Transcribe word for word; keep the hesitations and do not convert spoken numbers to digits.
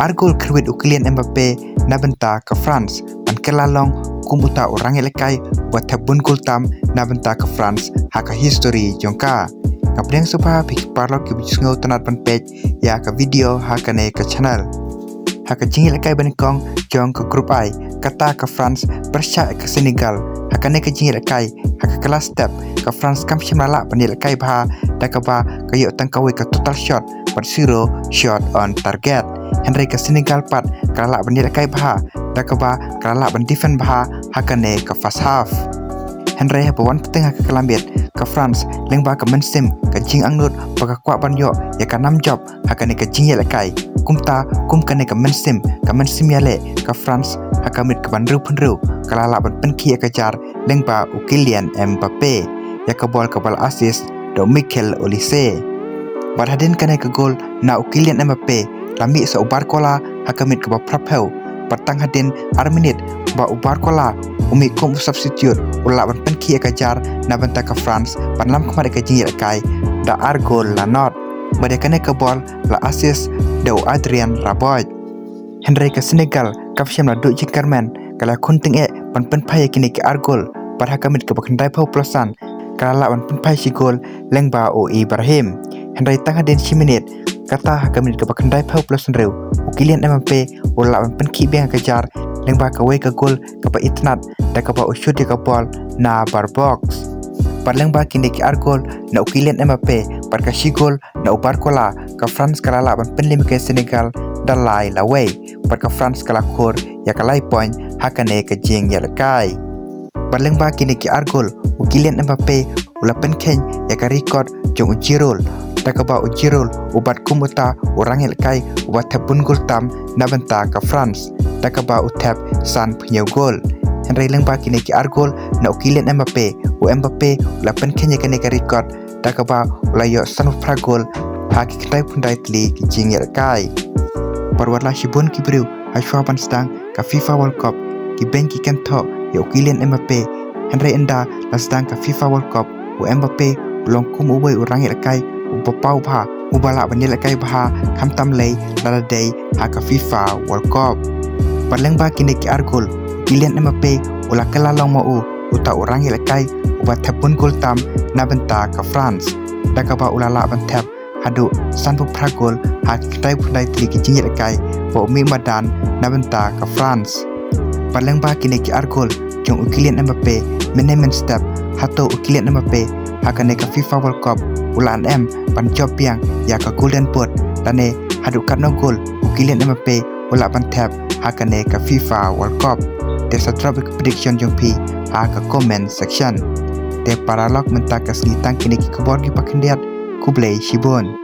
ar gol kyrwit u Kylian Mbappe na bynta ka France ban kylla long kum uta u rangïalehkai uba thep bun gol tam na bynta ka France ha ka history jong ka. Nga pdiang sngewbha phi ki paralok kiba ju sngewtynnat ban peit ïa ka video ha kane ka channel. Ha ka jingïalehkai banyngkong jong ka Group I, kata ka France pyrshah ïa ka Senegal. Ha kane ka jingïalehkai, ha ka kylla step, ka France kam shym la lah ban ïalehkai bha, da kaba ka ïoh tang kawei ka total shot bad zero shot on target. Hynrei ka Senegal pat ka la lah ban ïalehkai bha, da kaba ka la lah ban defend bha ha kane ka first half. Hynrei haba wan pateng ha ka kylla miet, ka France lyngba ka mynsiem, ka jingangnud ba ka kwah ban ïoh ïa ka nam jop ha kane ka jingïalehkai. Kumta, kum kane ka mynsiem, ka mynsiem ïaleh ka France ha ka miet kaba hynriewphew hynriew ka la lah ban pynkhih ïa ka jar lyngba u Kylian Mbappe, ïa ka bol kaba la assist da u Michael Olise. Bad hadien kane ka gol na u Kylian Mbappe, la mih sa u Barcola ha ka miet kaba phraphew. Bad tang hadien ar minit ba u Barcola u mih kum u substitute, u la lah ban pynkhih ïa ka jar na bynta ka France ban lam khmat ïa ka jingïalehkai da ar gol la nod. Bad ïa kane ka bol la assist da u Adrien Rabiot. Hynrei ka Senegal kam shym la duh jingkyrmen, ka la khun tyngeh ban pynphai ïa kine ki ar gol. Bad ha ka miet kaba khyndaiphew plus san, ka la lah ban pynphai shi gol lyngba u Ibrahim. Hynrei tang hadien shi minit, kata ha ka miet kaba khyndaiphew plus hynriew, u Kylian Mbappe u la lah ban pynkhih biang ïa ka jar lyngba kawei ka gol kaba itynnad, da kaba u shoot ïa ka bol na bar box. Bad lyngba kine ki ar gol na u Kylian Mbappe bad ka shi gol na u Barcola, ka France ka la lah ban pynliem ïa ka Senegal da lai lawei. Bad ka France ka la khur ïa ka lai point ha kane ka jingïalehkai. Bad lyngba kine ki ar gol, u Kylian Mbappe u la pynkheiñ ïa ka record jong u Giroud, da kaba u Giroud u bat kum uta u rangïalehkai uba thep bun gol tam na bynta ka France, da kaba u thep sanphew hynñiew gol. Hynrei lyngba kine ki ar gol na u Kylian Mbappe, u Mbappe u la pynkheiñ ïa kane ka record, da kaba u la ïoh sanphew phra gol ha ki khyndaiphew khyndai tylli ki jingïalehkai. Bad wat la shibun ki briew ha shuwa ban sdang ka FIFA World Cup ki beiñ ki kynthoh ïa u Kylian Mbappe, hynrei ynda la sdang ka FIFA World Cup, u Mbappe u long kum uwei u rangïalehkai uba paw bha, uba lah ban ïalehkai bha khamtam lei lada dei ha ka FIFA World Cup. Bad lyngba kine ki ar gol, u Kylian Mbappe u la kylla long ma u uta u rangïalehkai uba thep bun gol tam na bynta ka France, da kaba u la lah ban thep haduh sanphew phra gol ha ki khyndaiphew khyndai tylli ki jingïalehkai ba u mih madan na bynta ka France. Bad lyngba kine ki ar gol jong u Kylian Mbappe, mynne mynstep, hato u Kylian Mbappe ha kane ka FIFA World Cup u la an em ban jop biang ïa ka Golden Boot, lane haduh katno gol u Kylian Mbappe u lah ban thep ha kane ka FIFA World Cup? Te sa drop ïa ka prediction jong phi ha ka comment section. Te paralok, mynta ka sngi tang kine ki khubor kiba khyndiat. Khublei shibun.